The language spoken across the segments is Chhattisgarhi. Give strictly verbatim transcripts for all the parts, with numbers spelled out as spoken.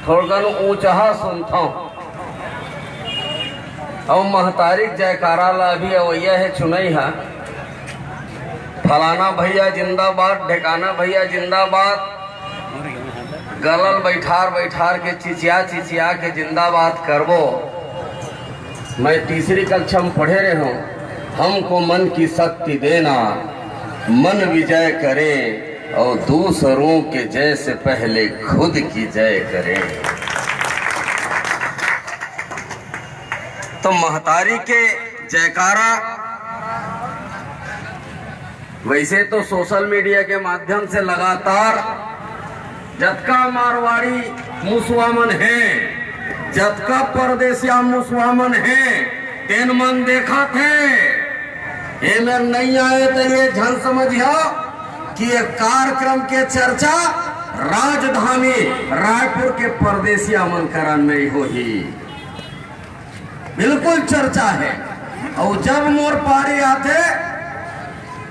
थोड़कन ऊंचहा सुनथंव। अउ महतारी के जयकारा ला अभी अवइया हे चुनई हा, फलाना भैया जिंदाबाद, ढेकाना भैया जिंदाबाद, गलल बैठार बैठार के चिचिया चिचिया के जिंदाबाद करबो। मैं तीसरी कक्षा में पढ़े रहे हूँ, हमको मन की शक्ति देना, मन विजय करे और दूसरों के जय से पहले खुद की जय करे। तो महतारी के जयकारा। वैसे तो सोशल मीडिया के माध्यम से लगातार जतका मारवाड़ी मुसवा मन हे, जतका परदेसिया मुसवा मन हे, तेन मन देखत हे। ए मेर नइ आए त ये झन समझिया कि ये कार्यक्रम के चर्चा राजधानी रायपुर के परदेसिया मन करा नइ होही। बिल्कुल चर्चा हे। अउ जब मोर पारी आथे,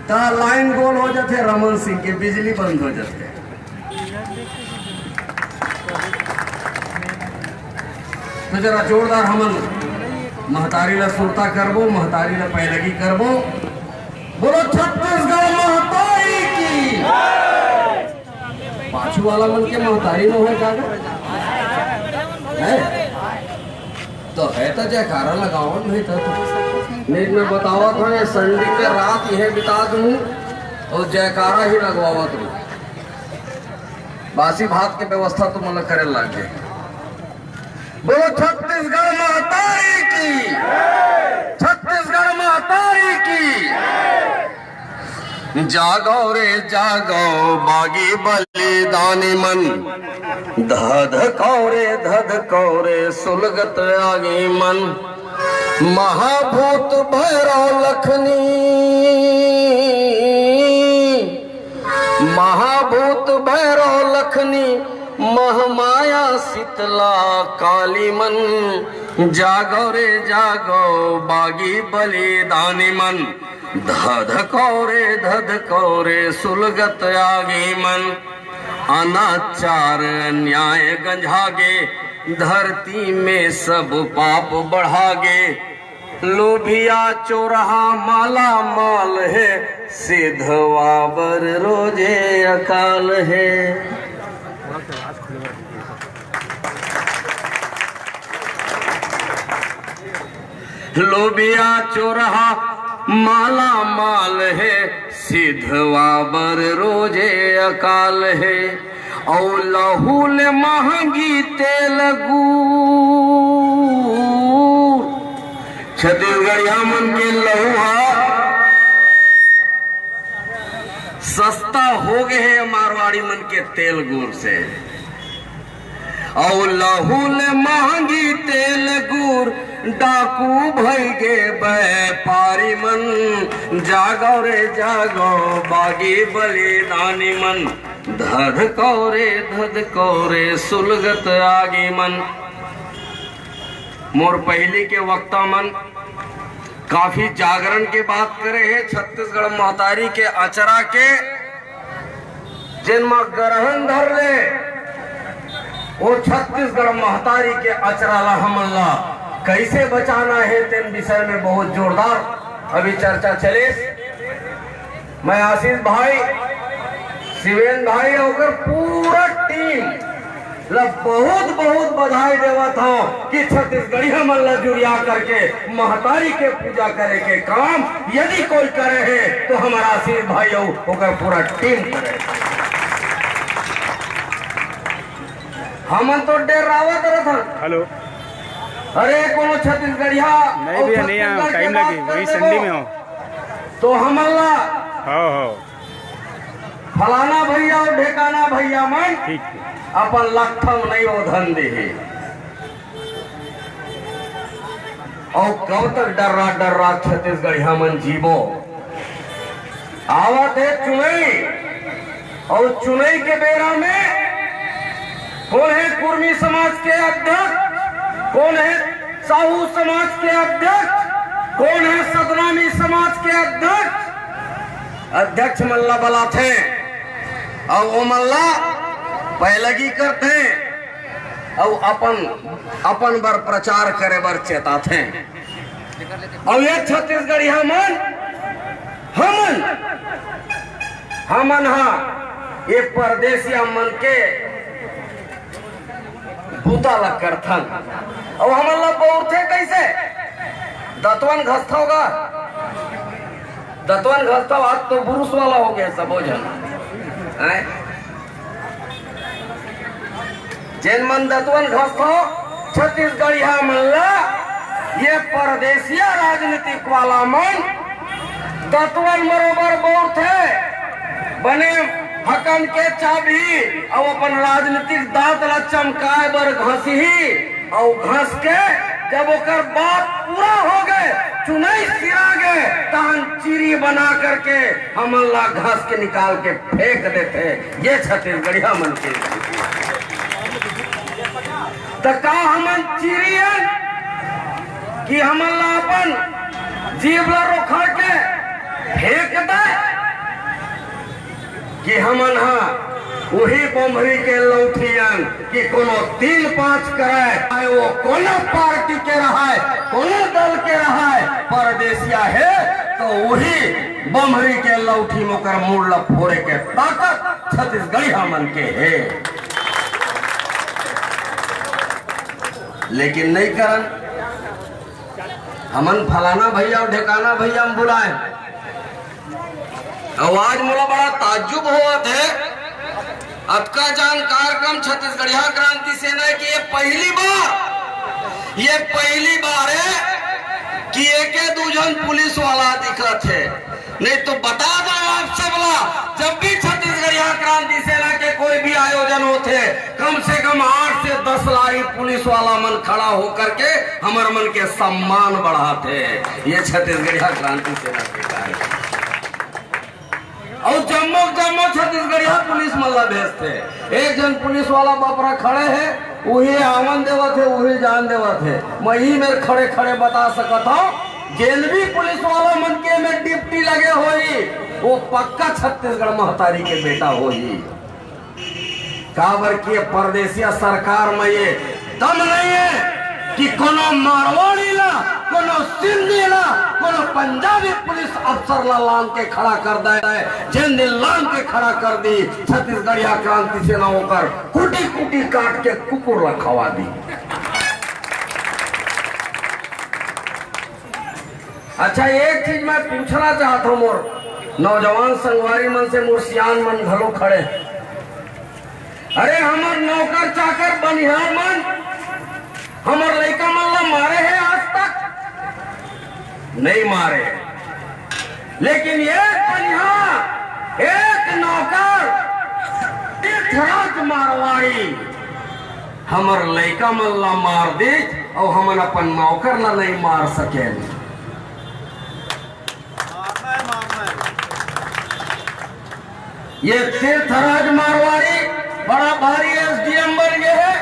त लाइन गोल हो जाथे, रमन सिंह के बिजली बंद हो जाथे। तो जरा जोरदार हमन महतारी ला सुरता करबो, महतारी ला पैलगी करबो। बोलो छत्तीसगढ़ महतारी की। पाछू वाला मन के महतारी नो हे का गा? हे? तो हे तो जयकारा लगावन नहीं था तो। नहीं, मैं बतावत हूँ, ये संडे के रात इहे बिता दूँ और जयकारा ही लगवावत हूँ। बासी भात के व्यवस्था तो मन करे लग गए। बोलो छत्तीसगढ़ महतारी की, छत्तीसगढ़ महतारी की। जागो रे जागो बागी बलिदानी मन, धधको रे धधको रे सुलगत आगी मन। महाभूत भैरव लखनी, महाभूत भैरव लखनी, महामाया शीतला काली मन। जागो रे जागो बागी बलिदानी मन, धधको रे धधको रे सुलगत आगी मन। अनाचार अन्याय गंजागे, धरती में सब पाप बढ़ागे। लोभिया चोरहा माला माल हे, सिधवा बर रोजे अकाल हे। लोभिया चोरहा माला माल हे, सिधवा बर रोजे अकाल हे। अउ लहू ले महंगी तेल गुर, छत्तीसगढ़िया मन के लहू हा सस्ता हो गए हे मारवाड़ी मन के तेल गुर से। अउ लहू ले महंगी तेल गुर, डाकू भई गे व्यापारी मन। जागो रे जागो बागी बलिदानी मन, धधको रे धधको रे सुलगत आगी मन। मोर पहिली के वक्ता मन काफी जागरण के बात करे हे, छत्तीसगढ़ महतारी के अचरा के, जेन म ग्रहण धर ले, वो छत्तीसगढ़ महतारी के अचरा ला हमन ला कैसे बचाना हे, तेन विषय में बहुत जोरदार अभी चर्चा चलिस। मैं आशीष भाई, शिवेंद्र भाई, ओकर पूरा टीम ला बहुत बहुत बधाई देवत हूँ कि छत्तीसगढ़िया मन ला जुड़िया करके महतारी के पूजा करे के काम यदि कोई करे हे तो हमारा आशीष भाई अउ ओकर पूरा टीम करे। हमन तो डेरावत रहथन। हेलो। अरे कोनो छत्तीसगढ़िया नहीं अउ भैया, नहीं आया, छत्तीसगढ़ टाइम के लगे, बात वही कर संडे देबो। में हो। तो हमन ला हाँ, हाँ। फलाना भैया अउ ढेकाना भैया मन ठीक है। अपन लट्ठम नहीं ओधन देहे। अउ कब तक डर्रा डर्रा छत्तीसगढ़िया मन जीबो? आवत हे चुनई, अउ चुनई के बेरा में कोन हे कुर्मी समाज के अध्यक्ष, कोन हे साहू समाज के अध्यक्ष, कोन हे सतनामी समाज के अध्यक्ष, अध्यक्ष मन ला बलाथे अउ ओमन ला पैलगी करथे। अउ अपन, अपन बर प्रचार करे बर चेताथे। अउ ये छत्तीसगढ़िया मन, हमन, हमन हा ये परदेसिया मन के बुता ला करथन। अउ हमन ला बउरथे कइसे? दतवन घसथव गा, दतवन घसथव। आज तो बुरुस वाला हो गया सबो झन, हैं? जेन मन दतवन घसथव, छत्तीसगढ़िया मन ला ये परदेसिया राजनीतिक वाला मन दतवन बरोबर बउरथे। बने हकन के चाबही अउ अपन राजनीतिक दांत ला चमकाए बर घसही, अउ घस के जब ओकर बात पूरा हो गए, चुनई सिरा गए, तहन चिरी बना करके हमन ला घस के निकाल के फेंक देथे। ये छत्तीसगढ़िया मन के। त का हमन चिरी हन कि हमन ला अपन जीभ ला रोखड़ के फेंक दे? कि हमन हा उही बमरी के लौठियन कि कोनो तीन पांच करय, चाहे वो कोनो पार्टी के रहय, कोनो दल के रहय, परदेसिया हे तो उही बमरी के लौठी म ओकर मुड़ ल फोरे के ताकत छत्तीसगढ़िया मन के हे। लेकिन नहीं करन, हमन फलाना भैया अउ ढेकाना भैया म बुलाए। अउ आज मोला बड़ा ताज्जुब होवत हे, अतका जान कार्यक्रम छत्तीसगढ़िया क्रांति सेना के ये पहली बार, ये पहली बार हे कि एके दू झन पुलिस वाला दिखत हे। नहीं तो बता दो आप सब ला, जब भी छत्तीसगढ़िया क्रांति सेना के कोई भी आयोजन होथे, कम से कम आठ से दस लारी पुलिस वाला मन खड़ा होकर के हमर मन के सम्मान बढ़ाथे। ये छत्तीसगढ़िया क्रांति सेना के कार्य। अउ जम्मो के जम्मो छत्तीसगढ़िया पुलिस मन ला भेजथे। एक झन पुलिस वाला बपरा खड़े हे, उही आवन देवत हे, उही जान देवत हे। मैं ही मेर खड़े खड़े बता सकत हूँ, जेन भी पुलिस वाला मन के में डिप्टी लगे होही, वो पक्का छत्तीसगढ़ महतारी के बेटा होही। काबर कि ये परदेसिया सरकार में ये दम नहीं है कि कोनो मारवाड़ी ला, कोनो सिंधी ला, कोनो पंजाबी पुलिस अफसर ला लांग के खड़ा कर दे। जेन दिन लांग के खड़ा कर दी, छत्तीसगढ़िया क्रांति सेना ओकर कुटी कुटी काट के कुकुर ला खवा दी। अच्छा, एक चीज मैं पूछना चाहत हूँ मोर नौजवान संगवारी मन से, मोर सियान मन घलो खड़े। अरे, हमर नौकर चाकर बनिहार मन हमर लइका मन ला मारे हे आज तक? नहीं मारे। लेकिन एक बनिहार, एक नौकर, तीर्थराज मारवाड़ी हमर लइका मन ला मार दे, अउ हमन अपन नौकर ला नहीं मार सकेन। ये तीर्थराज मारवाड़ी बड़ा भारी एसडीएम बन गए हे,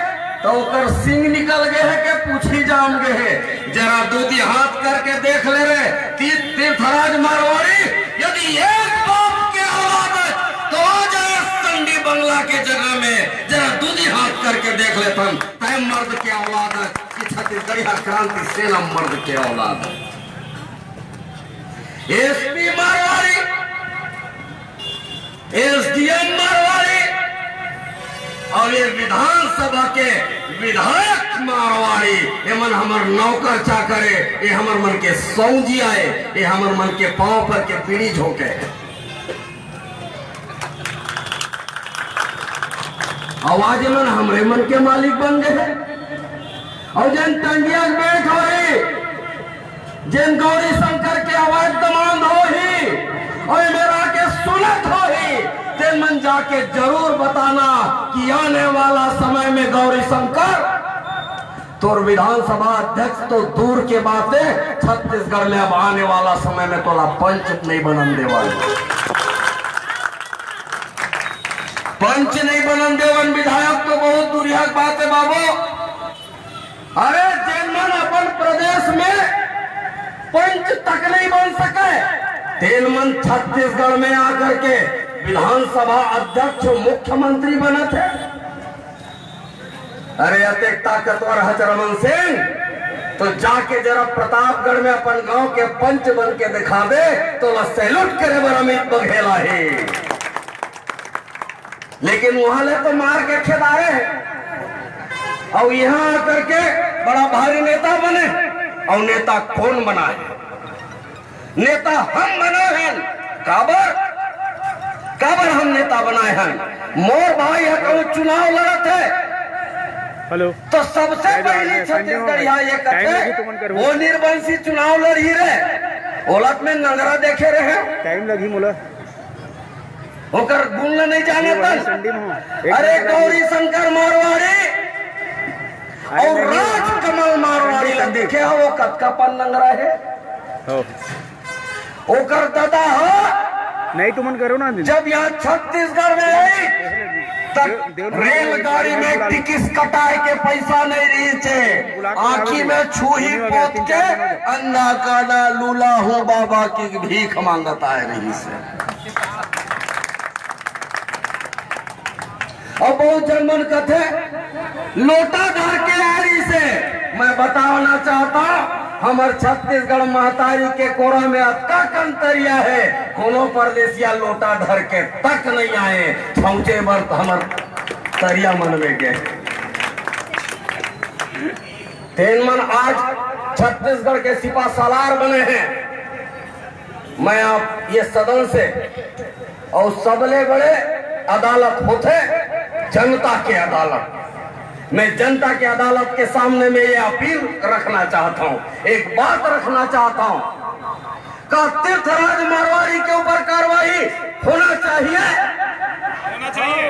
तो ओकर सिंग निकल गए हे के पूछी जाम गए हे। जरा दूधी हाथ करके देख ले रे, ती-, तीर्थराज मारवाड़ी, यदि एक बाप के औलाद है, तो आ जाए संडी बंगला के जगह में, जरा दूधी हाथ करके देख लेथन, तय मर्द के औलाद है कि छत्तीसगढ़िया क्रांति सेना मर्द के औलाद है। एसपी मारवाड़ी, एसडीएम मारवाड़ी अउ ये विधानसभा के विधायक मारवाड़ी, ये मन हमर नौकर चाकर हे, ये हमर मन के सौंजिया हे, ये हमर मन के पांव पर के पीढ़ी झोंके हे। अउ आज ये मन हमरे मन के मालिक बन गए हे। अउ जेन टंगिया के बेट होही, जेन गौरी शंकर के अवैध दमांद होही, अउ मेरा के सुनत होही, तेन मन जाके जरूर बताना कि आने वाला समय में गौरी शंकर, तोर विधानसभा अध्यक्ष तो दूर के बात हे, छत्तीसगढ़ में अब आने वाला समय में तोला पंच नहीं बनन देवल। पंच नहीं बनन देवन, विधायक तो बहुत दूरिया के बात हे बाबू। अरे, जेन मन अपन प्रदेश में पंच तक नहीं बन सके, तेन मन छत्तीसगढ़ में आकर के विधानसभा अध्यक्ष, मुख्यमंत्री बनत हे। अरे, अतेक ताकतवर हच रमन सिंह, तो जाके जरा प्रतापगढ़ में अपन गांव के पंच बन के दिखा दे, तोला सैल्यूट करे बर अमित बघेल आही। लेकिन वहां ले तो मार के खेदारे हे, अउ यहां आकर के बड़ा भारी नेता बने। अउ नेता कोन बनाय? नेता हम बनाय हन। काबर? काबर हम नेता बनाय हन? मोर भाई ह कहूं चुनाव लड़त हे, हेलो। तो सबसे पहली छत्तीसगढ़िया ये कथे, वो निर्बंसी चुनाव लड़ही रे, ओला त मैं नंगरा देखे रहेंव। टाइम लगही मोला। ओकर गुण ल नहीं जानत हन। अरे, गौरी शंकर मारवाड़ी अउ राजकमल मारवाड़ी ल देखे हव, वो कतका पन नंगरा हे। ओकर ददा ह, नहीं, तुमन करो ना। जब यहां छत्तीसगढ़ में आई, तब रेलगाड़ी में टिकस कटाय के पैसा नहीं रहिस हे। आंखी में छुही पोत के, अंधा काला लूला हूं बाबा की भीख मांगत आय रहिस हे। अउ बहुत झन मन कथे, लोटा धर के आय रहिस हे। मैं बताना चाहत हंव, हमर छत्तीसगढ़ महतारी के कोरा में अतका कन तरिया हे, कोनो परदेसिया लोटा धर के तक नहीं आय, छौंचे बर त हमर तरिया मन में गे। तेन मन आज छत्तीसगढ़ के सिपा सालार बने हे। मैं आप ये सदन से, अउ सबले बड़े अदालत होथे जनता के अदालत। मैं जनता के अदालत के सामने मैं ये अपील रखना चाहत हंव, एक बात रखना चाहत हंव, का तीर्थराज मारवाड़ी के ऊपर कार्रवाई होना चाहिए? होना चाहिए।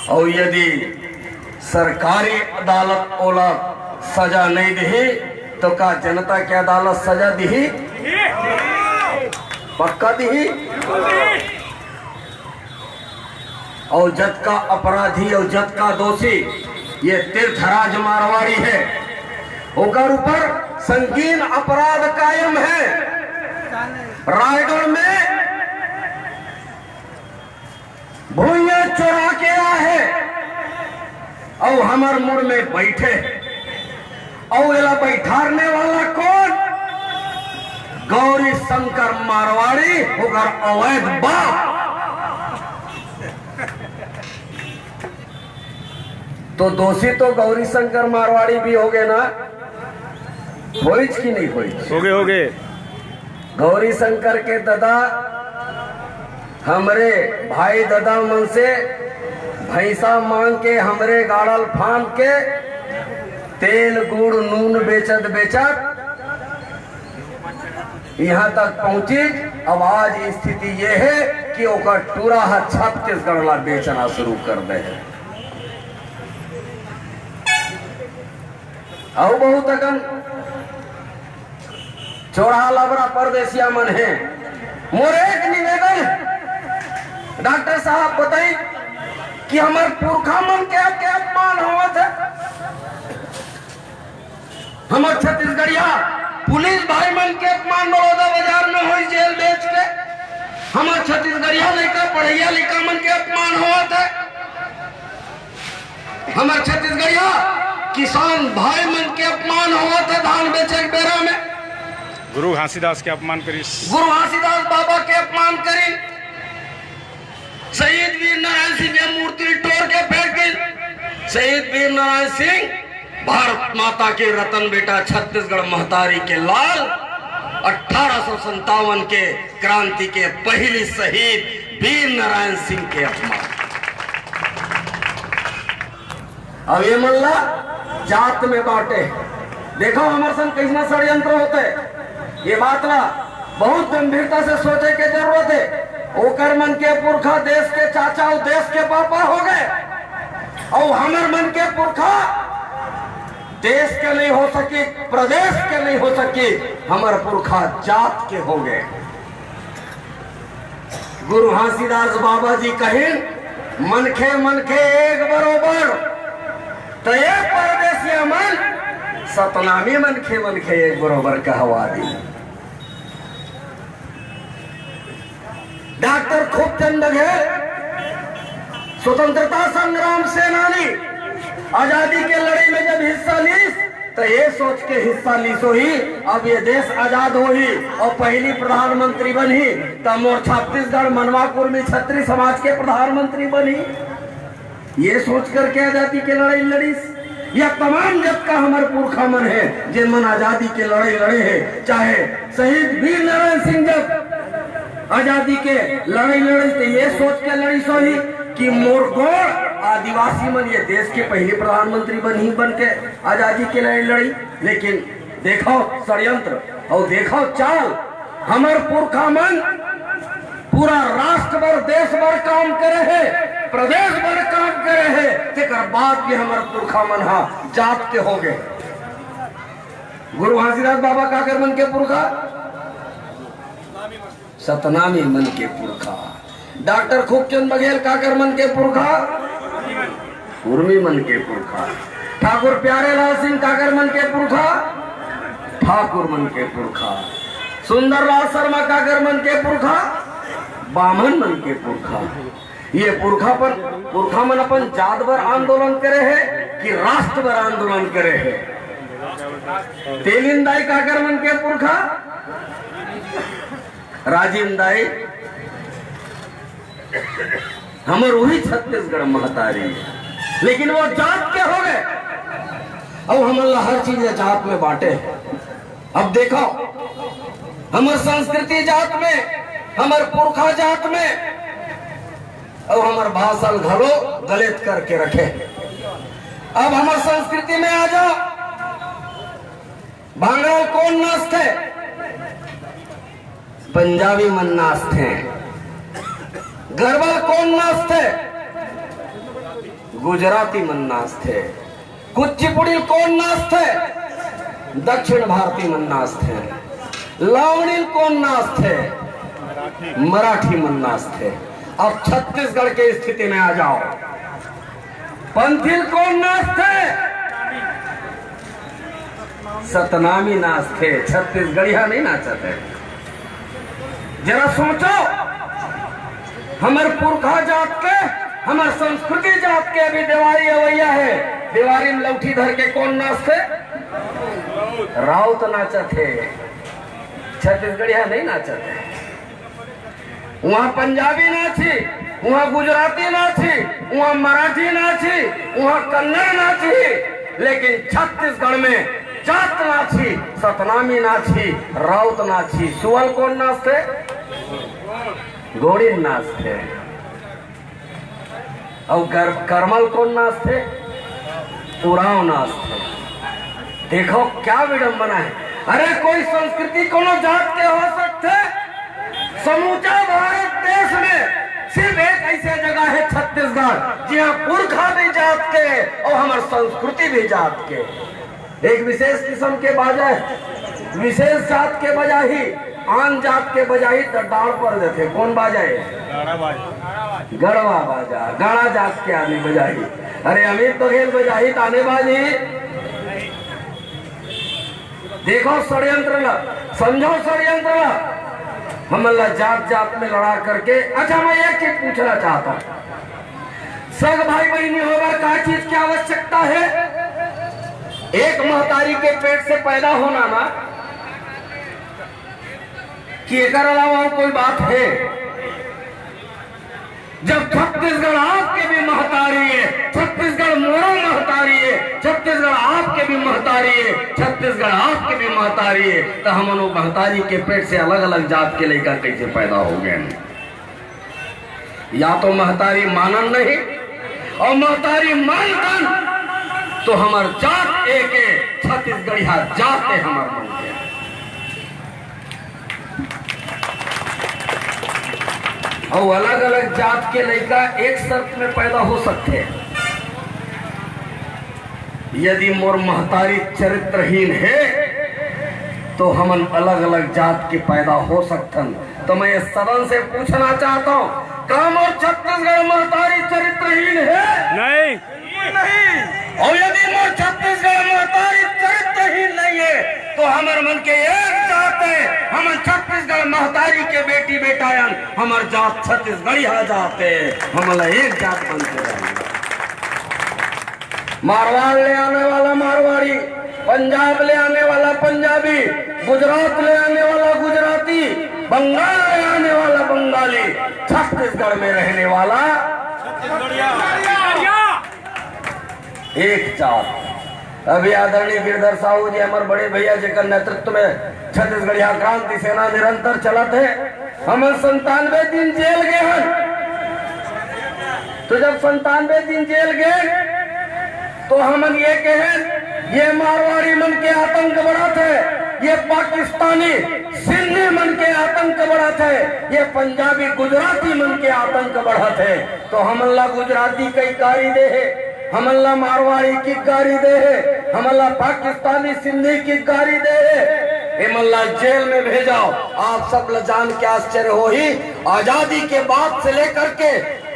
अउ यदि सरकारी अदालत ओला सजा नहीं दिही, तो का जनता के अदालत सजा दिही? पक्का दिही। अउ जतका अपराधी अउ जतका दोषी ये तीर्थराज मारवाड़ी हे, ओकर ऊपर संगीन अपराध कायम हे। रायगढ़ में भुइयां चोरा के आए हे अउ हमर मुड़ में बइठे हे। अउ एला बइठारने वाला कोन? गौरी शंकर मारवाड़ी, ओकर अवैध बाप। तो दोषी तो गौरी शंकर मारवाड़ी भी होगे ना? होइच कि नहीं होइच? होगे, होगे। गौरी शंकर के ददा हमरे भाई ददा मन से भैंसा मांग के, हमरे गाड़ल फांद के, तेल गुड़ नून बेचत बेचत इहां तक पहुंचिस। अब आज स्थिति ये हे कि ओकर टूरा ह छत्तीसगढ़ ला बेचना शुरू कर दे हे। अउ बहुत अकन चोरहा लबरा परदेसिया मन हे। मोर एक निवेदन हे, डॉक्टर साहब बताई कि हमर पुरखा मन के, के अपमान होवत हे। हमर छत्तीसगढ़िया पुलिस भाई मन के अपमान बड़ौदा बाजार में होइस जेल बेच के। हमर छत्तीसगढ़िया लइका, पढ़इया लइका मन के अपमान होवत हे। हमर छत्तीसगढ़िया किसान भाई मन के अपमान होवत हे धान बेचे के बेरा में। गुरु घासीदास के अपमान करिस। गुरु घासीदास बाबा के अपमान करिस। शहीद वीर नारायण सिंह के मूर्ति ल टोर के फेंक दिस। शहीद वीर नारायण सिंह भारत माता के रतन बेटा, छत्तीसगढ़ महतारी के लाल, अठारह सौ संतावन के क्रांति के पहिली शहीद वीर नारायण सिंह के अपमान। अब ये मन ला जात में बांटे। देखो हमर संग कइसना षड्यंत्र होथे। ये बात ला बहुत गंभीरता से सोचे के जरूरत हे। ओकर मन के पुरखा देश के चाचा अउ देश के पापा होगे, अउ हमर मन के पुरखा देश के नहीं हो सकी, प्रदेश के नहीं हो सकी, हमर पुरखा जात के होगे। गुरु घासीदास बाबा जी कहिन, "मनखे मनखे एक बरोबर।" त ये परदेसिया मन सतनामी मनखे मनखे एक बरोबर कहवा दिस। डॉक्टर खूबचंद बघेल स्वतंत्रता संग्राम सेनानी आजादी के लड़ई में जब हिस्सा लीस, त ये सोच के हिस्सा लीस होही, अब ये देश आजाद होही अउ पहिली प्रधानमंत्री बनही, त मोर छत्तीसगढ़ मनवा कुर्मी छत्री समाज के प्रधानमंत्री बनही। ये सोच करके आजादी के लड़ई लड़ीस। यह तमाम जतका हमर पुरखा मन हे, जेन मन आजादी के लड़ई लड़े हे, चाहे शहीद वीर नारायण सिंह जब आजादी के लड़ई लड़ीस, त ये सोच के लड़ीस होही कि मोर गोड़ आदिवासी मन ये देश के पहिली प्रधानमंत्री बनही बन के आजादी के लड़ई लड़ी। लेकिन देखव षड्यंत्र अउ देखव चाल, हमर पुरखा मन पूरा राष्ट्र बर, देश बर काम करे हे, प्रदेश बर काम करे हे, तेकर बाद भी हमर पुरखा मन हा जात के हो गे। गुरु घासीदास बाबा काकर मन के पुरखा? सतनामी मन के पुरखा। डॉक्टर खूबचंद बघेल काकर मन के पुरखा? कुर्मी मन के पुरखा। ठाकुर प्यारेलाल सिंह काकर मन के पुरखा? ठाकुर मन के पुरखा। सुंदरलाल शर्मा काकर मन के पुरखा? बामन मन के पुरखा। ये पुरखा पर, पुरखा मन अपन जात बर आंदोलन करे हे कि राष्ट्र बर आंदोलन करे हे? तेलिन दाई काकर मन के पुरखा? राजिम दाई, हमर उही छत्तीसगढ़ महतारी हे, लेकिन वो जात के हो गे। अउ हमन ला हर चीज ला जात में बांटे। अब देखव, हमर संस्कृति जात में, हमर पुरखा जात में, अउ हमर भाषा ल घलो गलेत करके रखे। अब हमर संस्कृति में आ जाव, भांगड़ा ल कोन नाचथे? पंजाबी मन नाचथे। गरबा ल कोन नाचथे? गुजराती मन नाचथे। कुचिपुड़ी ल कोन नाचथे? दक्षिण भारती मन नाचथे। लावणी ल कोन नाचथे? मराठी मन नाचथे। अब छत्तीसगढ़ के स्थिति में आ जाव, पंथी ल कोन नाचथे? सतनामी नाचथे, छत्तीसगढ़िया नहीं नाचत हे। जरा सोचव, हमर पुरखा जात के, हमर संस्कृति जात के अभी देवारी अवइया हे, देवारी में लउठी धर के कोन नाचथे? राउत नाचत हे, छत्तीसगढ़िया नहीं नाचत हे। उहाँ पंजाबी नाचही, उहाँ गुजराती नाचही, उहाँ मराठी नाचही, उहाँ कन्नड़ नाचही, लेकिन छत्तीसगढ़ में जात नाचही, सतनामी नाचही, राउत नाचही। सुआ ल कोन नाचथे? गोंड़ी नाचथे। अउ कर-, करमा ल कोन नाचथे? उरांव नाचथे। देखव, क्या विडंबना हे। अरे, कोई संस्कृति कोनो जात के हो सकथे? समूचा भारत देश में सिर्फ एक अइसे जगह हे छत्तीसगढ़, जिहाँ पुरखा भी जात के अउ हमर संस्कृति भी जात के। एक विशेष किसम के बाजा हे, विशेष जात के बजाही, आन जात के बजाही त डांड़ पर देथे। कोन बाजा हे? गाड़ा बाजा। गड़वा बाजा, गाड़ा जात के आदमी बजाही। अरे, अमित बघेल बजाही त आने बाजही। देखव षड्यंत्र ला, समझव षड्यंत्र ला। हमन ला जात जात में लड़ा करके। अच्छा, मैं एक चीज पूछना चाहत हूँ, सग भाई बहिनी होय बर का चीज के आवश्यकता हे? एक महतारी के पेट से पैदा होना ना, कि एकर अलावा अउ कोई बात हे? जब छत्तीसगढ़ आपके भी महतारी हे, छत्तीसगढ़ मोरो महतारी हे, छत्तीसगढ़ आपके भी महतारी हे, छत्तीसगढ़ आपके भी महतारी हे, त हमन वो महतारी के पेट से अलग-अलग जात के लइका कइसे पैदा हो गे? या तो महतारी मानन नहीं, अउ महतारी मानतन तो हमर जात एक हे, छत्तीसगढ़िया जात हे हमर मन के। अउ अलग-अलग जात के लइका एक शर्त में पैदा हो सकथे, यदि मोर महतारी चरित्रहीन हे, तो हमन अलग-अलग जात के पैदा हो सकथन। तो मैं ये सदन से पूछना चाहता हूँ, का मोर छत्तीसगढ़ महतारी चरित्रहीन हे? नहीं। नहीं। अउ यदि मोर छत्तीसगढ़ महतारी चरित्रहीन नहीं हे, तो हमर मन के एक जात हे, हमन छत्तीसगढ़ महतारी के बेटी बेटा अन, हमर जात छत्तीसगढ़िया जात हे, हमन ला एक जात बन के रहना। मारवाड़ ले आने वाला मारवाड़ी, पंजाब ले आने वाला पंजाबी, गुजरात ले आने वाला गुजराती, बंगाल ले आने वाला बंगाली, छत्तीसगढ़ में रहने वाला एक जात। अभी आदरणीय गिरधर साहू जी, हमर बड़े भैया, जेकर नेतृत्व में छत्तीसगढ़िया क्रांति सेना निरंतर चलत हे, हमन संतानवे दिन जेल गे हन। तो जब संतानवे दिन जेल गे, तो हमन ये कहेन, ये मारवाड़ी मन के आतंक बढ़त हे, ये पाकिस्तानी सिंधी मन के आतंक बढ़त हे, ये पंजाबी गुजराती मन के आतंक बढ़त हे। तो हमन ला गुजराती कई गारी दे हे, हमन ला मारवाड़ी की गारी दे हे, हमन ला पाकिस्तानी सिंधी की गारी दे हे, एमन ला जेल में भेजाव। आप सब ला जान के आश्चर्य होही, आजादी के बाद से लेकर के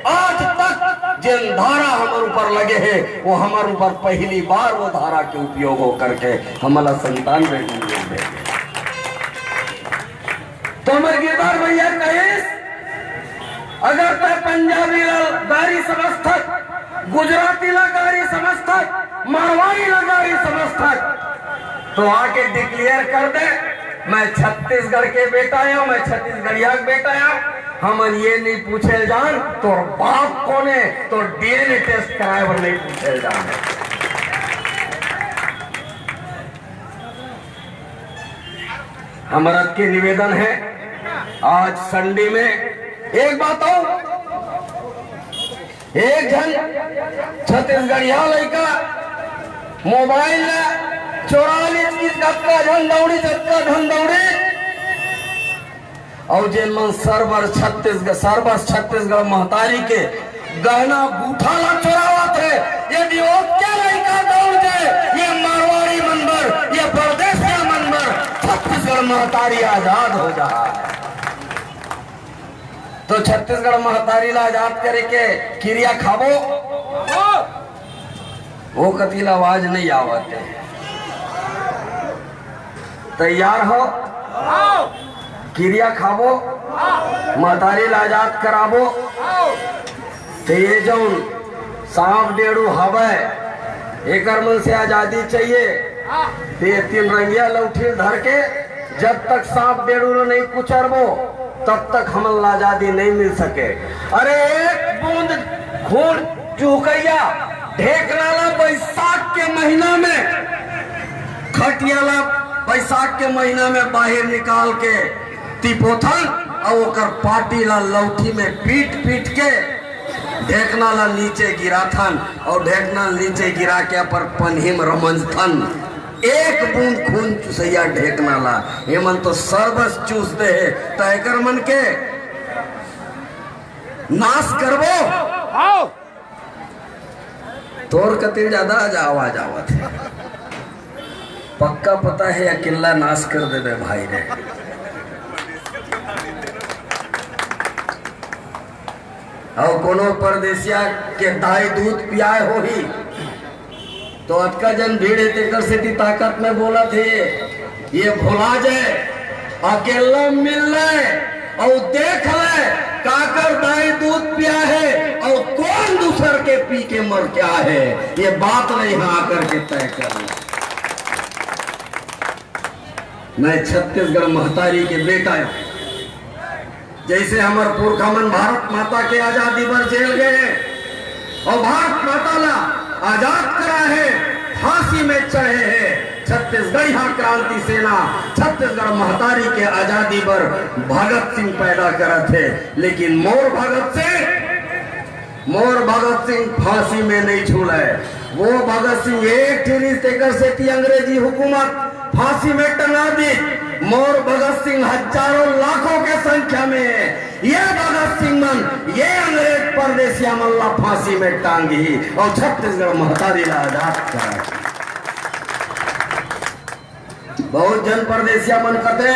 आज तक जेन धारा हमर ऊपर लगे हे, वो हमर ऊपर पहली बार वो धारा के उपयोग हो करके हमन ला संतानवे दिन जेल भेजे। तो हमर गिरधर भैया कहिस, अगर तैं पंजाबी ला गारी समझथस, गुजराती ला गारी समझथस, मारवाड़ी ला गारी समझथस, तो आके डिक्लेयर कर दे, मैं छत्तीसगढ़ के बेटा आंव, मैं छत्तीसगढ़िया के बेटा आंव। हमन ये नहीं पूछे जान तोर बाप कोन हे, तोर डीएनए टेस्ट कराए बर नहीं पूछे जान। हमर अतके निवेदन हे, आज संडे में एक बात अउ, एक झन छत्तीसगढ़िया लइका मोबाइल ला चोरा लिस, जतका झन दौड़ी, जतका झन दौड़ी, अउ जेन मन सरबर छत्तीसगढ़, सरबस छत्तीसगढ़ महतारी के गहना गूठा ला चोरावत हे, यदि ओतके लइका दौड़ जाए, ये मारवाड़ी मन बर, ये परदेसिया मन बर, छत्तीसगढ़ महतारी आजाद हो जाए। तो छत्तीसगढ़ महतारी ला आजाद करे के किरिया खाबो? वो कति ला आवाज नहीं आवत हे। तैयार हो? किरिया खाबो, महतारी ला आजाद कराबो। तो ये जौन सांप डेड़ू हवय, एकर मन से आजादी चाहिए। तो ये तीन रंगिया लौठी धर के जब तक सांप डेड़ू ल नहीं कुचरबो, तब तक हमन ला आजादी नहीं मिल सके। अरे, एक बूंद खून चुहकइया ढेकना ला बैसाख के महीना में, खटिया ला बैसाख के महीना में बाहिर निकाल के तिपोथन अउ ओकर पाटी ला लौठी में पीट पीट के ढेकना ला नीचे गिराथन अउ ढेकना ला नीचे गिरा के अपन पनही में रमंजथन। एक बूंद खून चुसैया ढेकना ला, एमन तो सरबस चूस दे हे, त एकर मन के नाश करबो। आओ। तोर कतिर ज्यादा आज आवाज आवत हे। पक्का पता हे, अकेला नाश कर देबे भाई रे। अउ कोनो परदेसिया के दाई दूध पियाए होही, तो अतका जन भीड़ हे, तेकर सेती ताकत में बोलत हे, ये भुला जाए, अकेला मिल ले, अउ देख ले, काकर दाई दूध पिया हे, अउ कोन दूसर के पी के मर गया हे, ये बात नहीं हाँ करके तय कर ले। मैं छत्तीसगढ़ महतारी के बेटा हूँ। जैसे हमर पुरखा मन भारत माता के आजादी बर जेल गए अउ भारत माता ला आजाद कराए हे, फांसी में चढ़े हे, छत्तीसगढ़िया क्रांति सेना छत्तीसगढ़ महतारी के आजादी बर भगत सिंह पैदा करत हे, लेकिन मोर भगत सिंह मोर भगत सिंह फांसी में नहीं झूले। वो भगत सिंह एक ठिन रिहिस, तेकर सेती अंग्रेजी हुकूमत फांसी में टंगा दी। मोर भगत सिंह हजारों लाखों के संख्या में हे। ये भगत सिंह मन, ये अंग्रेज परदेसिया मन ला फांसी में टांगही अउ छत्तीसगढ़ महतारी ला आजाद कराही। बहुत जन परदेसिया मन कथे,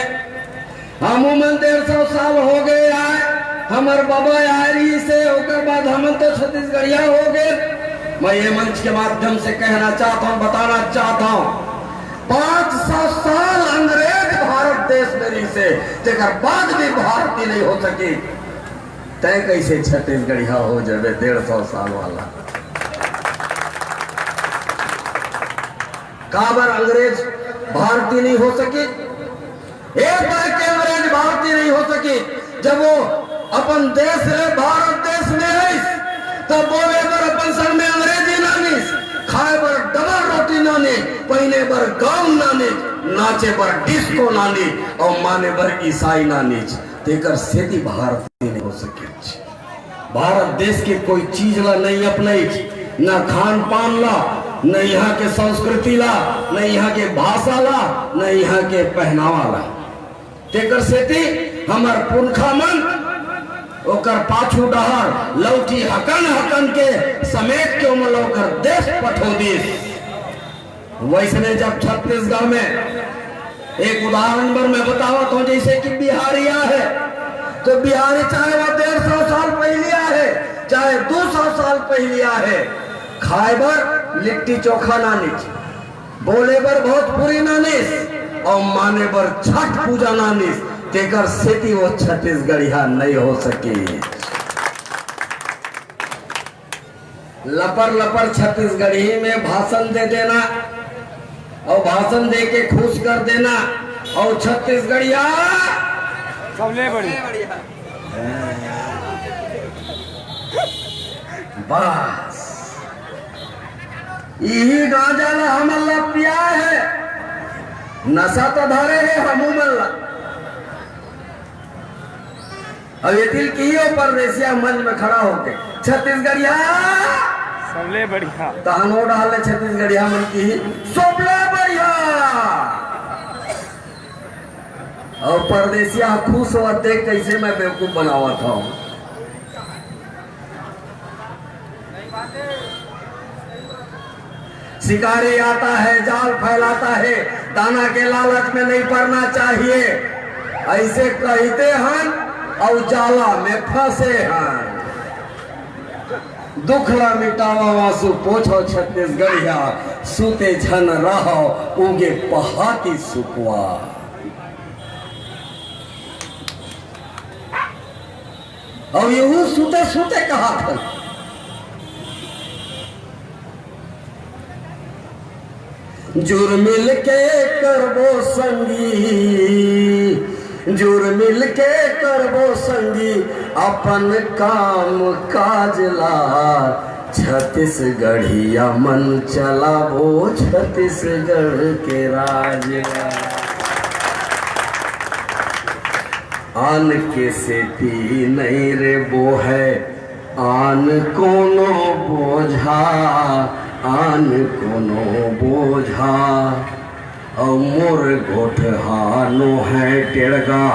हमू मन डेढ़ सौ साल हो गए आए, हमर बाबा आए रहिस हे, ओकर बाद हमन तो छत्तीसगढ़िया हो गए। मैं ये मंच के माध्यम से कहना चाहता हूँ, बताना चाहता हूँ, पाँच सौ साल अंग्रेज भारत देश में रहिसे, तेकर बाद भी भारती नहीं हो सकी। तय कैसे छत्तीसगढ़िया हो जाबे डेढ़ सौ साल वाला? काबर अंग्रेज भारती नहीं हो सकी? एक बार के अंग्रेज भारती नहीं हो सकी, जब वो अपन देश ले भारत देश में आइस, तब बोले बर अपन संग में अंग्रेजी नानिस, खाए बर डबल रोटी नानिस, पहिने बर गाउन नानिस, नाचे बर डिस्को नानिस, और माने बर ईसाई नानिस। तेकर सेती भारती नहीं हो सके। भारत देश के कोई चीज ला नहीं अपनाइस, न खान पान ला, न यहाँ के संस्कृति ला, न यहाँ के भाषा ला, न यहाँ के पहनावा ला। तेकर सेती हमर पुरखा मन ओकर पाछू डहर लौठी हकन हकन के समेट के ओमन ला ओकर देश पठो दिस। वैसने जब छत्तीसगढ़ में एक उदाहरण बर मैं बतावत हूँ, जैसे कि बिहारी आहे, तो बिहारी चाहे वो डेढ़ सौ साल पहली आहे, चाहे दो सौ साल पहली आहे, खाए बर लिट्टी चोखा नानिस, बोले बर भोजपुरी नानिस और माने बर छठ पूजा नानिस, तेकर सेती वो छत्तीसगढ़िया नहीं हो सके। लपर लपर छत्तीसगढ़ी में भाषण दे देना और भाषण दे के खुश कर देना और छत्तीसगढ़िया सबले बढ़िया। बस इही गांजा ला हमन ला पिया है, नशा तो धरे है हमू मन ला। अब ये दिल की हो परदेसिया मंच में खड़ा होके छत्तीसगढ़िया सबले बढ़िया। तहनो डाल ले छत्तीसगढ़िया मन की ही सबले बढ़िया। और परदेसिया खुश हो, देख कैसे मैं बेवकूफ बनावत हूँ। शिकारी आता है, जाल फैलाता है, दाना के लालच में नहीं पड़ना चाहिए, ऐसे कहते हन और जाला में फंसे हन। दुखला मिटावा आंसू पोछो छत्तीसगढ़िया, सूते झन रहो उगे पहाती सुकवा। और यहू सूते सूते कहा था, जुर मिल के करबो संगी, जुर मिल के करबो संगी अपन काम काज ला। छत्तीसगढ़िया मन चलाबो छत्तीसगढ़ के राज ला। आन के सेती नहीं रे बोहे आन कोनो बोझा, आन कोनो बोझा। अउ मोर गोठहा नोहे टेड़गा,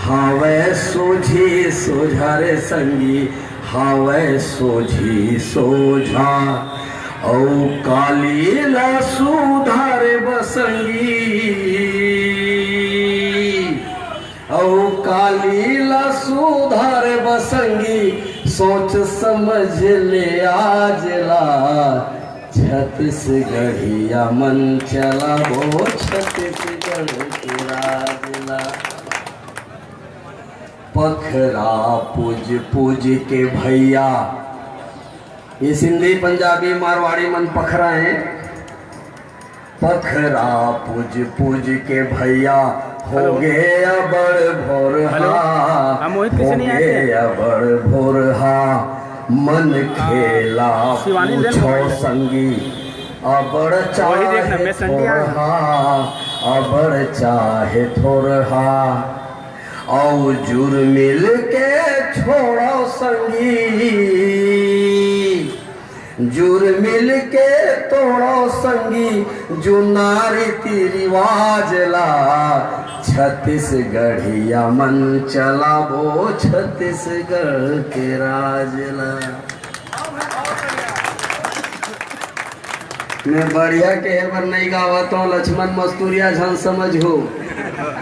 हावय सोझी सोझा रे संगी, हावय सोझी सोझा। अउ काली ला सुधारे बसंगी, अउ काली ला सुधार बसंगी, सोच समझ ले आज ला। छत्तीसगढ़िया मन चलाबो छत्तीसगढ़ के राज ला। पखरा पूज पूज के भैया, ये सिंधी पंजाबी मारवाड़ी मन पखरा है। पखरा पूज पूज के भैया हो हेलो। गे अबड़ भोरहा, हेलो। हाँ, मोहित पीछे हो नहीं आए गे थे? अबड़ भोरहा। मन खेला शिवानी जन पूछो बोल रहे। संगी, अबड़ वही देखना, चाहे मैं संडे आ गया। थोरहा, अबड़ चाहे थोरहा। अउ जुर मिल के छोड़ो संगी, जुर मिल के तोड़ो संगी, जुन्ना रीति रिवाज ला। छत्तीसगढ़िया मन चलाबो छत्तीसगढ़ के राज ला। मैं बढ़िया कहे बर नहीं गावत हूँ, लक्ष्मण मस्तूरिया झन समझहू।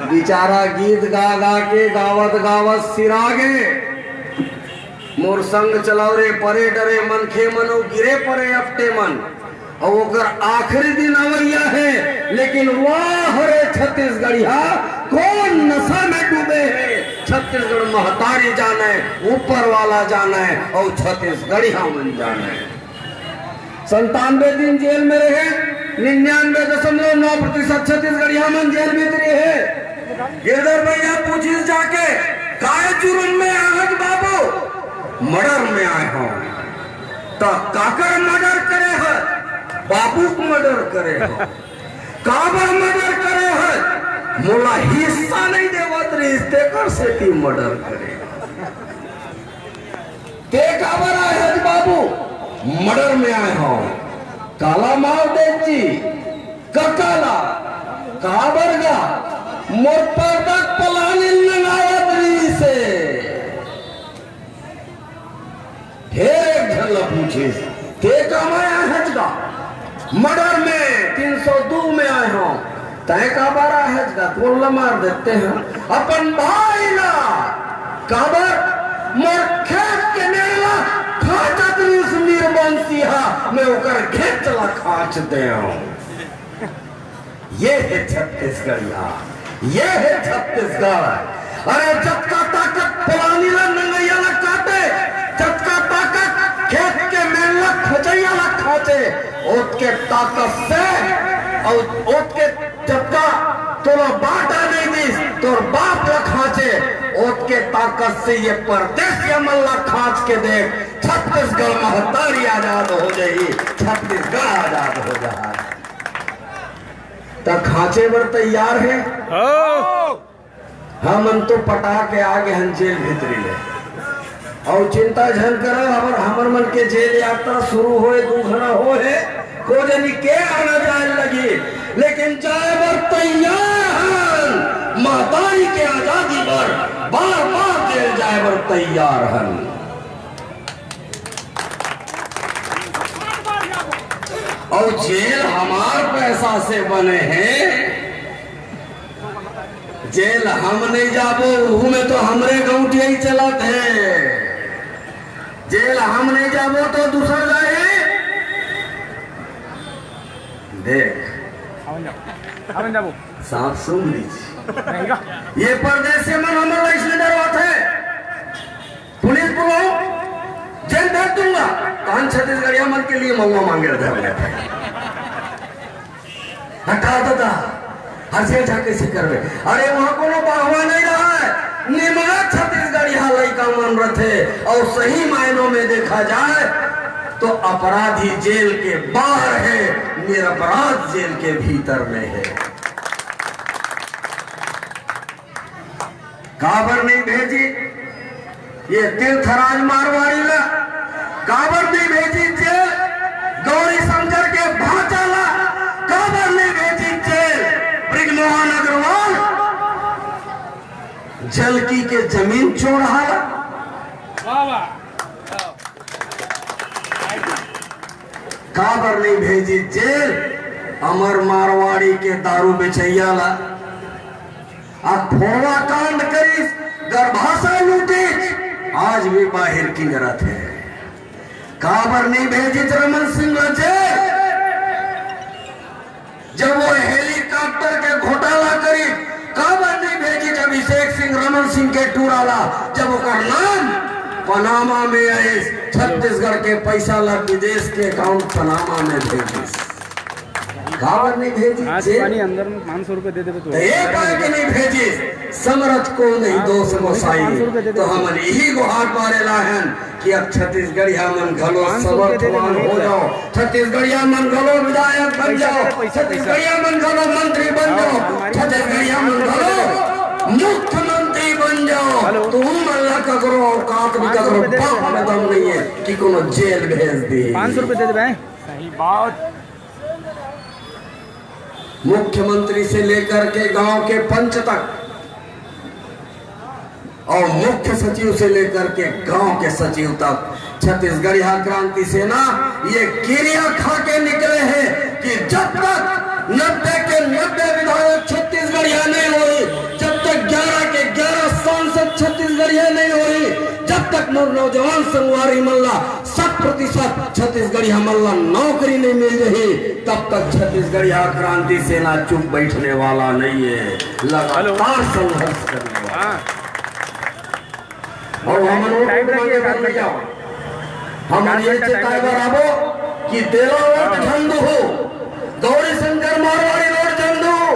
बेचारा गीत गा गा के गावत गावत सिरा गे। मोर संग चलाओ रे परे डरे मनखे मन, ओ गिरे परे अपटे मन। अउ ओकर आखिरी दिन अवइया हे, लेकिन वाह रे छत्तीसगढ़िया, कोन नशा में डूबे हे, छत्तीसगढ़ महतारी जाने, ऊपर वाला जाने, अउ छत्तीसगढ़िया मन जाने। संतानवे दिन जेल में रहे, निन्यानवे दशमलव नौ प्रतिशत छत्तीसगढ़िया मन जेल भीतरी हे। गिरधर भैया पूछिस जाके, "काय जुर्म में आए हच बाबू?" "मर्डर में आए हंव।" "त काकर मर्डर करे हच?" "बाबू के मर्डर करे हंव।" "काबर मर्डर करे हच?" "मोला हिस्सा नइ देवत रिहिस, तेकर सेती मर्डर करे हंव।" "ते काबर आए हच बाबू?" "मर्डर में आए हंव।" "काला मार देच जी?" "कका ला?" "काबर गा?" "मोर परदा के पलानी ल नंगावत रिहिसे।" फेर एक झन ला पूछिस, "ते कामा आए हच गा?" "मर्डर में, तीन सौ दू में आए हंव।" "तंय काबर आए हच गा?" "कोन ला मार देते हैं?" "अपन भाई ला।" "काबर?" "मोर खेत के मेड़ ला खांचत रिहिस नीरबंसी हा, मैं ओकर घेंच ला खांच देंव।" ये हे छत्तीसगढ़िया, ये हे छत्तीसगढ़। अरे जतका ताकत पलानी ला नंगइया ला काटे, जतका ताकत खेत के मेड़ ला खचइया ला खांचे, ओतके ताकत से, अउ ओतके जतका तोला बांटा नइ दिस, तोर बाप ला खांचे, ओतके ताकत से ये परदेसिया मन ला खांच के देख, छत्तीसगढ़ महतारी आजाद हो जाही, छत्तीसगढ़ आजाद हो जाही। त खांचे बर तैयार हे? हो। हमन तो पटा के आ गे हन जेल भीतरी ले। अउ चिंता झन करा, हमर, हमर मन के जेल यात्रा शुरू होए दू घना होए हे, को जनी के आना जाए लगी, लेकिन जाए बर तैयार हन। महतारी के आजादी बर बार बार जेल जाए बर तैयार हन। अउ जेल हमार पैसा से बने हे, जेल हम नइ जाबो, उहू में तो हमरे गौंटिया ही चलत हे। जेल हम नइ जाबो तो दूसर जाही। देख, हमन जाबो। सांप सूंघ लीस। ये परदेसी मन हमन ला इसने डरवाथे। पुलिस बुलाओ, जेल भेज दूंगा। तहन छत्तीसगढ़िया मन के लिए महुआ मांगे ला धर लेथे। हटा दादा, हर जेल जा कैसे करबे? अरे वहां कोनो बाहुआ नइ रहय, निमगा छत्तीसगढ़िया लइका मन रथे। अउ सही मायनों में देखा जाए तो अपराधी जेल के बाहर हे, निरपराध जेल के भीतर में हे। काबर नइ भेजिस ये तीर्थराज मारवाड़ी ला? काबर नइ भेजिस जेल गौरी शंकर के भांचा ला? काबर नइ भेजिस जेल ब्रिजमोहन अग्रवाल, जलकी के जमीन चोरहा ला? वाह, वाह। काबर नइ भेजिस जेल अमर मारवाड़ी के दारू बेचइया ला? अखोरवा कांड करिस, गर्भाशय लूटिस, आज भी बाहिर किंगरत हे। काबर नइ भेजिस रमन सिंह ला जेल? जब वो हेलीकॉप्टर के घोटाला करिस, काबर नइ भेजिस अभिषेक सिंह, रमन सिंह के टूरा ला? जब ओकर नाम पनामा में आइस, छत्तीसगढ़ के पैसा ला विदेश के अकाउंट पनामा में भेजिस। काबर नइ भेजिस? आज जेल पानी अंदर में पाँच सौ रुपए दे देबे तो। तो एक बार के नइ भेजिस, समरथ को नहीं दोष गोसाई। तो हमन इही गुहार पारे ला हन कि अब छत्तीसगढ़िया मन घलो समर्थवान हो जाओ, छत्तीसगढ़िया मन घलो विधायक बन जाओ, छत्तीसगढ़िया मन घलो मंत्री बन जाओ, छत्तीसगढ़िया मन घलो मुख्यमंत्री बन जाओ। तुम मन ला ककरो औकात भी, ककरो बाप में दम नइ हे कि कोनो जेल भेज दे। पाँच सौ रुपए दे देबे। सही बात। मुख्यमंत्री से लेकर के गांव के पंच तक और मुख्य सचिव से लेकर के गांव के सचिव तक छत्तीसगढ़िया क्रांति सेना ये किरिया खा के निकले हे कि जब तक नब्बे के नब्बे विधायक छत्तीसगढ़िया नइ होही, जब तक ग्यारह के ग्यारह सांसद छत्तीसगढ़िया नइ होही, जब तक मोर नौजवान संगवारी मन ला प्रतिशत छत्तीसगढ़िया मन ला नौकरी नहीं मिल रही, तब तक छत्तीसगढ़िया क्रांति सेना चुप बैठने वाला नहीं है, लगातार संघर्ष करने वाला। हाँ। और हमन वोट मांगे बर नहीं जाओ, हमन ये चेताए बर आबो कि तेला वोट झन दुहू, गौरी शंकर मारवाड़ी ला वोट झन दुहू,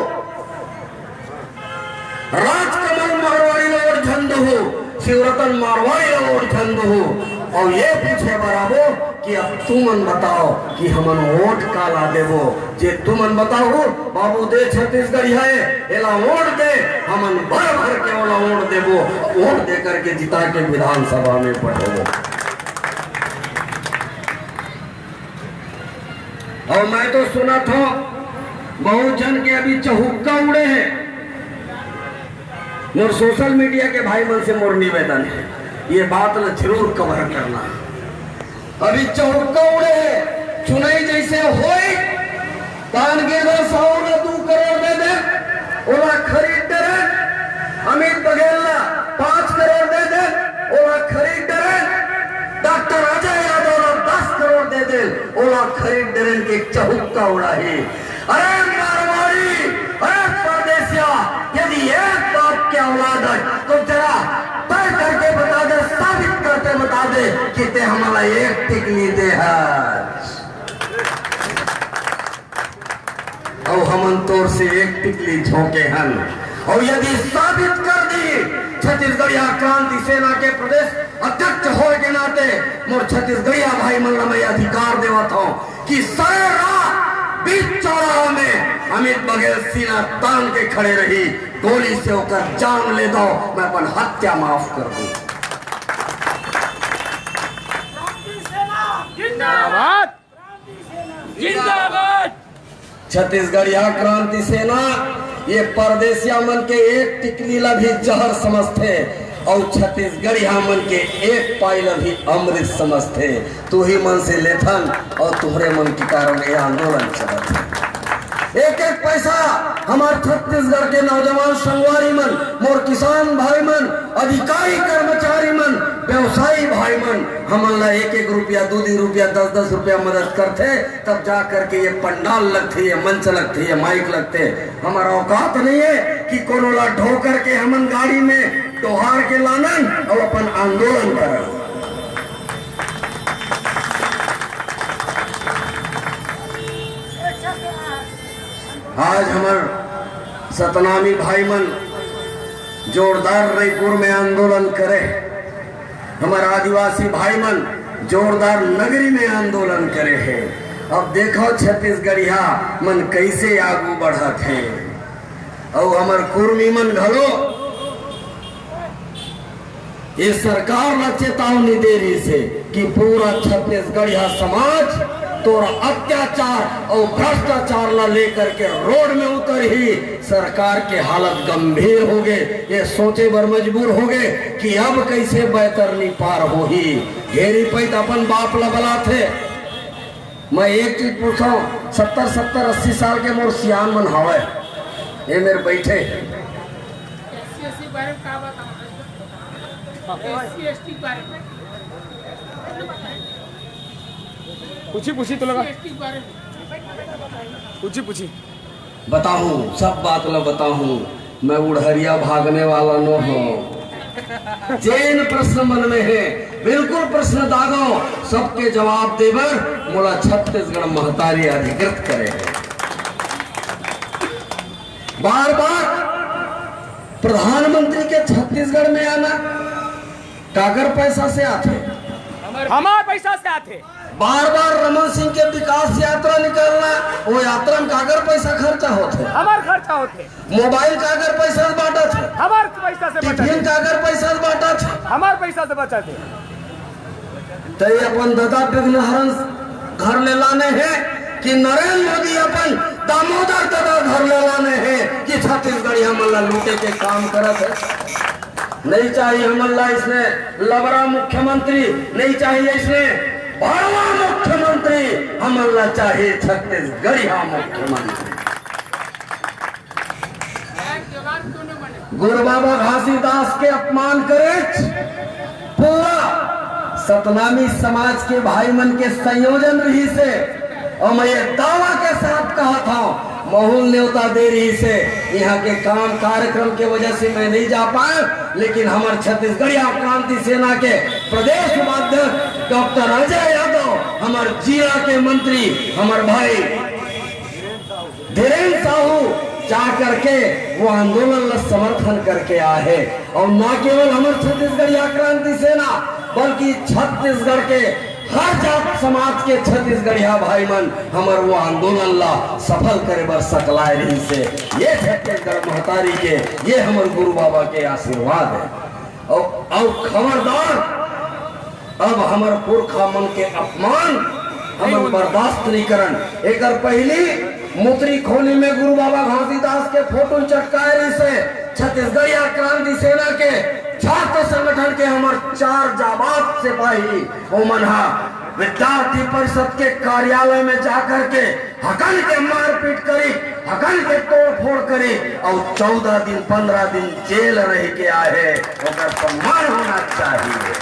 राजकमल मारवाड़ी ला वोट झन दुहू, शिवरतन मारवाड़ी ला वोट झन दुहू। और ये पूछे बर आबो कि अब तुमन बताओ कि हमन वोट काला देबो। जे तुमन बताओ, बाबू दे छत्तीसगढ़िया हे, एला वोट दे, हमन भर भर के ओला वोट देबो, वोट दे करके जिता के विधानसभा में पठेबो। और मैं तो सुनत हूँ, बहुत झन के अभी चहुक्का उड़े हे। मोर social media के भाई मन से मोर निवेदन हे, ये बात ला जरूर cover करना। अभी चहुक्का उड़े हे, चुनाई जैसे होई, तान गेदा साहू ला दू करोड़ दे दे, ओला खरीद डरेन। अमित बघेल ला पाँच करोड़ दे दे, ओला खरीद डरेन। डॉक्टर अजय यादव ला दस करोड़ दे दे, ओला खरीद डरेन के चहुक्का उड़ाही। अरे मारवाड़ी, अरे परदेसिया, यदि एक बाप के औलाद है तो जरा तय करके बता दे, साबित करके बता दे कि ते हमला एक टिकली दे है। अउ हमन तोर से एक टिकली झोंके हन। अउ यदि साबित कर दी छत्तीसगढ़िया क्रांति सेना के प्रदेश अध्यक्ष होए के नाते, मोर छत्तीसगढ़िया भाई मन ला मैं अधिकार देवत हूँ कि सरेरात बीच चौराहा में अमित बघेल सीना तान के खड़े रही, गोली से ओकर जान ले दो, मैं अपन हत्या माफ कर दूं। जिंदाबाद। जिंदाबाद। छत्तीसगढ़िया क्रांति सेना ये परदेसिया मन के एक टिकली ला भी जहर समझथे अउ छत्तीसगढ़िया मन के एक पाई ला भी अमृत समझथे। तुही मन से लेथन अउ तुहरे मन के कारण ये आंदोलन चलत हे। एक एक पैसा हमार छत्तीसगढ़ के नौजवान संगवारी मन, मोर किसान भाई मन, अधिकारी कर्मचारी मन, व्यवसायी भाई मन, हमन ला एक एक रुपया, दू दू रुपया, दस दस रुपया मदद करथे। तब जा करके ये पंडाल लगथे, ये मंच लगथे, ये माइक लगथे। हमारा औकात नहीं है कि कोनो ला ढो करके हमन गाड़ी में डोहार के लानन अउ अपन आंदोलन करन। आज हमर सतनामी भाई मन जोरदार रईपुर में आंदोलन करे, हमर आदिवासी भाई मन जोरदार नगरी में आंदोलन करे हे। अब देखो छत्तीसगढ़िया मन कैसे आगू बढ़त हे। अउ हमर कुर्मी मन घलो ये सरकार ला चेतावनी दे रही से कि पूरा छत्तीसगढ़िया समाज तोरा अत्याचार अउ भ्रष्टाचार ला लेकर के रोड में उतर ही सरकार के हालत गंभीर हो गए। ये सोचे बर मजबूर हो गए कि अब कैसे बैतरनी पार होही। घेरी पैत अपन बाप ला बलाथे। मैं एक चीज पूछता हूँ, सत्तर सत्तर अस्सी साल के मोर सियान मन हवय, ये मेरे बैठे। एससी एसटी बारे में का बताऊं? एससी एसटी बारे में। पूछी, पूछी तो लगा। एससी एसटी बारे में। पूछी, पूछी। बताहूँ, सब बात ला बताहूँ। मैं उड़हरिया भागने वाला नो हूँ। जेन प्रश्न मन में है, बिल्कुल प्रश्न दागो, सबके जवाब देबर मोला छत्तीसगढ़ महतारी अधिकृत करे है। बार बार प्रधानमंत्री के छत्तीसगढ़ में आना काकर पैसा से आथे? हमार पैसा से आथे। बार बार रमन सिंह के विकास यात्रा निकालना, वो यात्रा में काकर पैसा खर्चा होथे? हमार खर्चा होथे। मोबाइल काकर पैसा से बांटत हे? हमार पैसा से बांटत हे। टिफिन काकर पैसा से बांटत हे? हमार पैसा से बांटत हे। तई अपन ददा विघ्नहरण घर ले लाने हे कि नरेंद्र मोदी अपन दामोदर ददा घर ले लाने हे कि छत्तीसगढ़िया मन ला लूटे के काम करत हे। नहीं चाहिए हमन ला इसने लबरा मुख्यमंत्री, नहीं चाहिए इसने भड़वा मुख्यमंत्री, हमन ला चाहिए छत्तीसगढ़िया मुख्यमंत्री। गुरु बाबा घासीदास के अपमान करे, पूरा सतनामी समाज के भाई मन के संयोजन रहिस हे, अउ मैं ये दावा के साथ कहत हंव, महू ल नेवता दे रहिस हे। इहां के काम कार्यक्रम के वजह से मैं नहीं जा पाएंव, लेकिन हमर छत्तीसगढ़िया क्रांति सेना के प्रदेश उपाध्यक्ष डॉक्टर अजय यादव, हमर जिला के मंत्री, हमर भाई धीरेन्द्र साहू जा करके वो आंदोलन ला समर्थन करके आए हे। अउ न केवल हमर छत्तीसगढ़िया क्रांति सेना, बल्कि छत्तीसगढ़ के हर जात समाज के छत्तीसगढ़िया भाई मन हमर वो आंदोलन ला सफल करे बर सकलाए रहिस हे। ये छत्तीसगढ़ महतारी के, ये हमर गुरु बाबा के आशीर्वाद हे। अउ, अउ खबरदार, अब हमर पुरखा मन के अपमान हमन बर्दाश्त नहीं करन। एकर पहिली मुतरी खोली में गुरु बाबा घासीदास के फोटो चटकाए रहिस हे। छत्तीसगढ़िया क्रांति सेना के छात्र संगठन के हमर चार जाबाज सिपाही, ओमन हा विद्यार्थी परिषद के कार्यालय में जाकर के हकन के मारपीट करी, हकन के तोड़फोड़ करी, अउ चौदह दिन, पन्द्रह दिन जेल रह के आए हे, ओकर सम्मान होना चाहिए।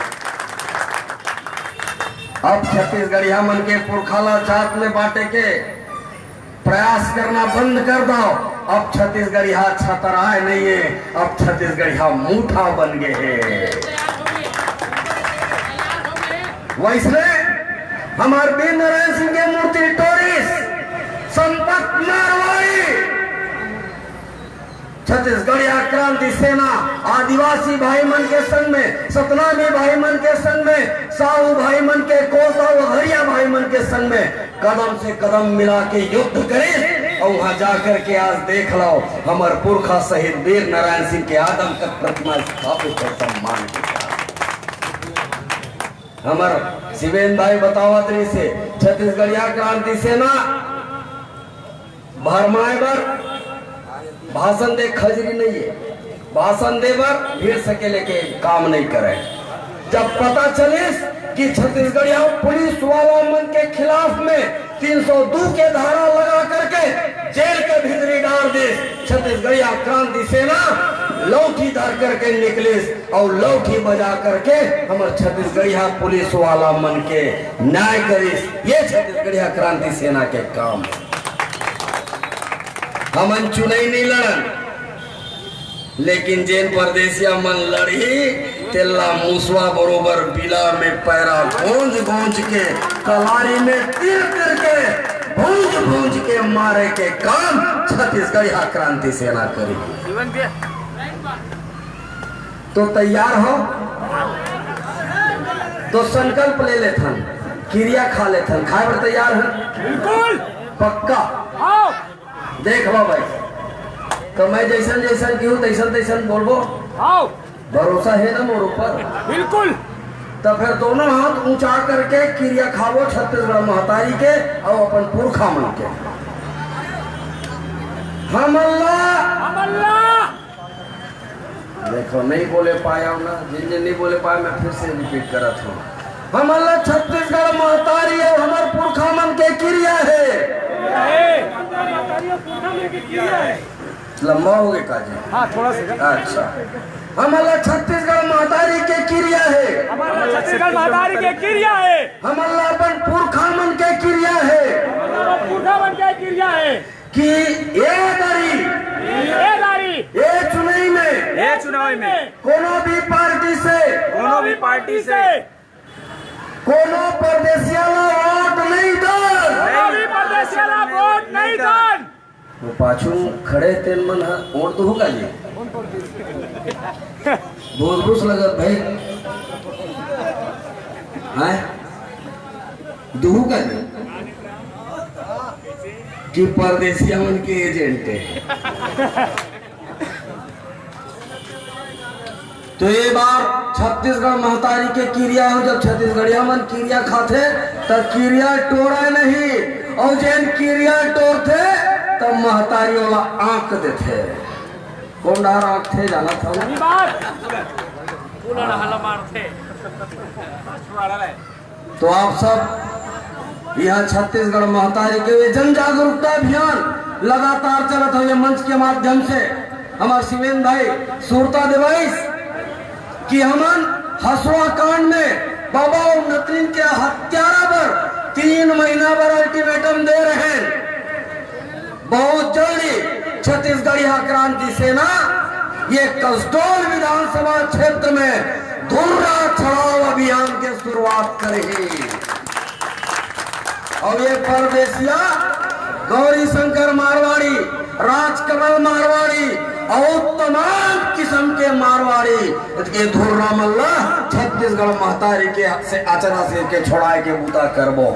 अब छत्तीसगढ़िया मन के पुरखा ला जात में बांटे के प्रयास करना बंद कर दव। अब छत्तीसगढ़िया छतराय नहीं हे, अब छत्तीसगढ़िया मुठा बन गे हे। वइसने हमर वीर नारायण सिंह के मूर्ति टोरिस संपत मारवाड़ी, छत्तीसगढ़िया क्रांति सेना आदिवासी भाई मन के संग में, सतनामी भाई मन के संग में, साहू भाई मन के, कोरता वघरिया भाई मन के संग में कदम से कदम मिला के युद्ध करिस। अउ वहां जाकर के आज देख लव, हमर पुरखा शहीद वीर नारायण सिंह के आदम तक प्रतिमा स्थापित हे सम्मान के साथ। हमर शिवेन भाई बतावत रहिस हे, छत्तीसगढ़िया क्रांति सेना भरमाए बर भाषण दे खजरी नहीं हे, भाषण दे बर भीड़ सकेले के काम नहीं करे। जब पता चलिस कि छत्तीसगढ़िया पुलिस वाला मन के खिलाफ में तीन सौ दू के धारा लगा करके जेल के भीतरी डाल दिस, छत्तीसगढ़िया क्रांति सेना लौठी धर करके निकलिस अउ लौठी बजा करके हमर छत्तीसगढ़िया पुलिस वाला मन के न्याय करिस। ये छत्तीसगढ़िया क्रांति सेना के काम हे। हमन चुनई नहीं लड़न, लेकिन जेन परदेसिया मन लड़ही, तेला मुसवा बरोबर बिला में पैरा गोंज गोंज के, कलारी में तिर तिर के, भूंज भूंज के मारे के काम छत्तीसगढ़िया क्रांति सेना करी। तो तैयार हो, तो संकल्प ले लेथन, किरिया खा लेथन, खाए बर तैयार हन? बिल्कुल। पक्का? आओ। देख लो भाई, तो मैं जैसन जैसन कहूँ तैसन तैसन बोलबो। आओ। भरोसा हे ना मोर ऊपर? बिल्कुल। तो फिर दोनों हाथ ऊंचा करके किरिया खावो छत्तीसगढ़ महतारी के अउ अपन पुरखा मन के। हमन ला हमन ला देखो, नहीं बोले पाए हो ना, जिन जिन नहीं बोले पाए, मैं फिर से रिपीट करत हूँ। हमन ला छत्तीसगढ़ महतारी अउ हमर पुरखा मन के किरिया हे। लंबा हो गया काजी? हाँ, थोड़ा सा। अच्छा, हमन ला छत्तीसगढ़ महतारी के किरिया हे। हमन ला छत्तीसगढ़ महतारी के किरिया हे। हमन ला अपन पुरखा मन के किरिया हे। हमन ला अपन पुरखा मन के किरिया हे। कि ए दारी, ए दारी, ए चुनाई में, ए चुनाई में कोनो भी पार्टी से, कोनो भी पार्टी से कोनो परदेसिया ला वोट नहीं दन। कोनो भी परदेसिया ला वोट नहीं दन। वो पाछू खड़े तेन मन ह वोट तो होगा जी। बोस बोस लगत भाई। हैं? दुहू का जी? कि परदेसिया मन के एजेंट हे। तो ये बार छत्तीसगढ़ महतारी के किरिया हो, जब छत्तीसगढ़िया मन किरिया खाथे, त किरिया टोरा नहीं, अउ जेन किरिया टोरथे, तब महतारी वाला आंक देथे। कौन डहर आंकथे, जानत हव? सही बात। तो आप सब यहाँ छत्तीसगढ़ महतारी के ये जन जागरूकता अभियान लगातार चलत हे, ये मंच के माध्यम से हमार शिवेन भाई सुरता देवाइस कि हमन हसुआ कांड में बाबा अउ नतनीन के हत्यारा बर तीन महीना बर अल्टीमेटम दे रहे। बहुत जल्दी छत्तीसगढ़िया क्रांति सेना ये कसडोल विधानसभा क्षेत्र में धुर्रा छड़ाव अभियान के शुरुआत करही। अउ ये परदेसिया गौरी शंकर मारवाड़ी, राजकमल मारवाड़ी अउ तमाम किस्म के मारवाड़ी ये धुर्रा मन ला छत्तीसगढ़ महतारी के से अचरा से के छोड़ाए के बूता करबो।